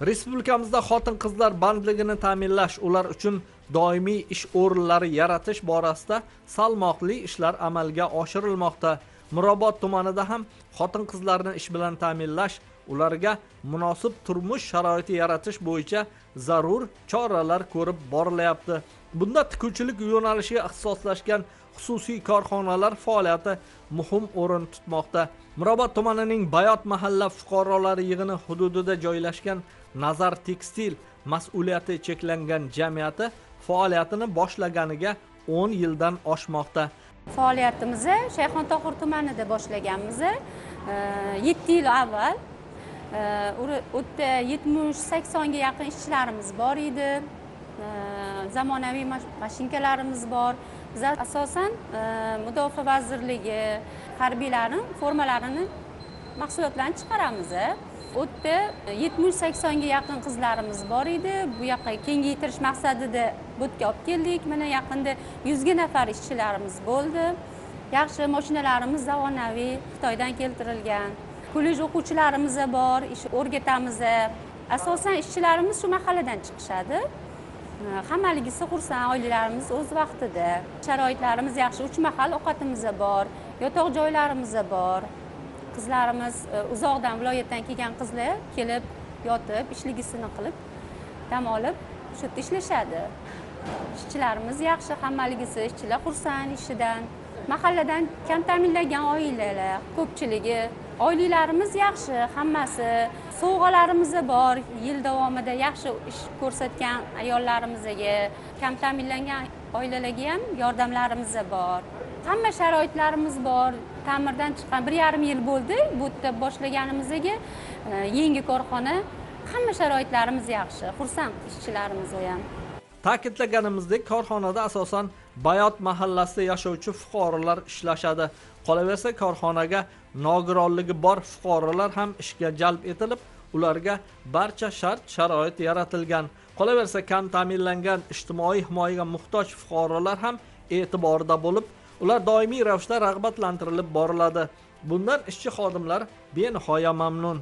Respublikamizda xotin-qizlar bandligini ta'minlash, ular uchun doimiy ish o'rinlari yaratish borasida salmoqli ishlar amalga oshirilmoqda. Mirobod tumanida ham xotin-qizlarni ish bilan ta'minlash, ularga munosib turmush sharoiti yaratish bo'yicha zarur choralar ko'rib borilyapti. Bunda tikuvchilik yo'nalishiga ixtisoslashgan xususiy korxonalar faoliyati muhim o'rin tutmoqda. Mirobod tumanining Bayot mahalla fuqarolari yig'ini hududida joylashgan Nazar Tekstil mas'uliyati cheklangan jamiyati faoliyatini boshlaganiga 10 yildan oshmoqda. Faoliyatimizni Shayxontohur tumanida boshlaganmiz. 7 yil avval. U yerda 70-80 ga yaqin ishchilarimiz bor edi. Zamonaviy mashinkalarimiz bor. Biz asosan Mudofaa vazirligi harbiylarning formalarini, mahsulotlarini chiqaramiz. U yerda 70-80 ga yaqin qizlarimiz bor edi. Bu yoqqa kengaytirish maqsadida bu yerga olib keldik. Mana yaqinda 100 ga nafar ishchilarimiz bo'ldi. Yaxshi mashinalarimiz zamonaviy, Xitoydan keltirilgan. Kollej o'quvchilarimiz bor, ish o'rgatamiz. Asosan ishchilarimiz shu mahalladan chiqishadi. Hammaligisi xursand, oilalarimiz o'z vaqtida. Sharoitlarimiz yaxshi, 3 mahal ovqatimiz bor, yotoq joylarimiz bor. Qizlarimiz uzoqdan, viloyatdan kelgan qizlar kelib, yotib, ishligisini qilib, dam olib, shu yerda ishlashadi. Ishchilarimiz yaxshi, hammaligisi ishchilar xursand ishidan. Mahalladan kam ta'minlangan oilalar ko'pchiligi. Oilalarimiz yaxshi, hammasi. Sovg'alarimiz bor, yil davomida yaxshi ish ko'rsatgan ayollarimizga, kam ta'minlangan oilalarga ham yordamlarimiz bor. Hamma sharoitlarimiz bor. Ta'mirdan chiqqan 1,5 yil bo'ldi bu yerda boshlaganimizga, yangi korxona, hamma sharoitlarimiz yaxshi. Xursand ishchilarimiz ham. Ta'kidlaganimizdek, korxonada asosan Bayot mahallasida yashovchi fuqarolar ishlashadi. Qolaversa, korxonaga nogironligi bor fuqarolar ham ishga jalb etilib, ularga barcha shart-sharoit yaratilgan. Qolaversa, kam ta'minlangan, ijtimoiy himoyaga muhtoj fuqarolar ham e'tiborda bo'lib, ular doimiy ravishda rag'batlantirilib boriladi. Bundan ishchi xodimlar benihoya mamnun.